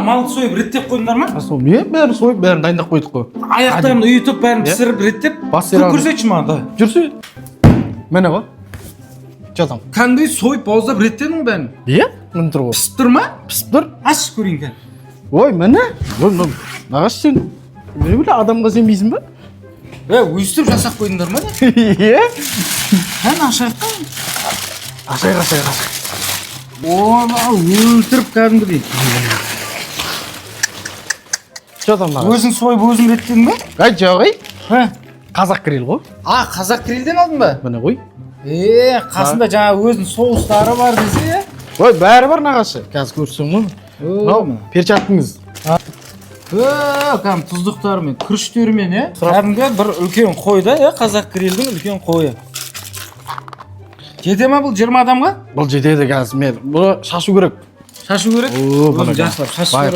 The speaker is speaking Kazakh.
Малды сойып, реттеп қойдыңдар ма? Сол, иә, бәрін сойып, бәрін дайындап қойдық қой. Аяқтарын ұйытып, бәрін Иә. пісіріп, реттеп. Бас сирағын. Көрсетші маған, давай. Жүрсе, міне ғой, жатам. Кәдімгідей сойып, бауыздап, реттедің ғой бәрін? Иә, міне тұр ғой. Пісіп тұр ма? Пісіп тұр. Ашып көрейін кәні. Ой, міне. Ой, мынау, нағашы, сен не біле, адамға сенбейсің ба? Е, өйстіп жасап қойдыңдар ма, не? Иә. Кәні, ашайық та. Ашайық, ашайық, ашайық. Ой, өлтіріп кәдімгідей. Жатам, нағашы. Өзің сойып, өзің реттедің ба? Ай, жоқ, ей. Ха. Қазақ гриль ғой. А, Қазақ грильден алдың ба? Міне ғой. Е, қасында жаңа өзінің соустары бар десе, иә. Ой, бәрі бар, нағашы, қазір көрсең ғой. Мынау перчаткаңыз. Е, кәдімгі тұздықтарымен, күріштерімен, иә. Кәдімгі бір үлкен қой да, иә, Қазақ грильдің үлкен қойы. Жете ма бұл 20 адамға? Бұл жетеді. Қазір мен бұны шашу керек. Шашу керек. О, Өзің міне. жақсылап шашу Бай. керек.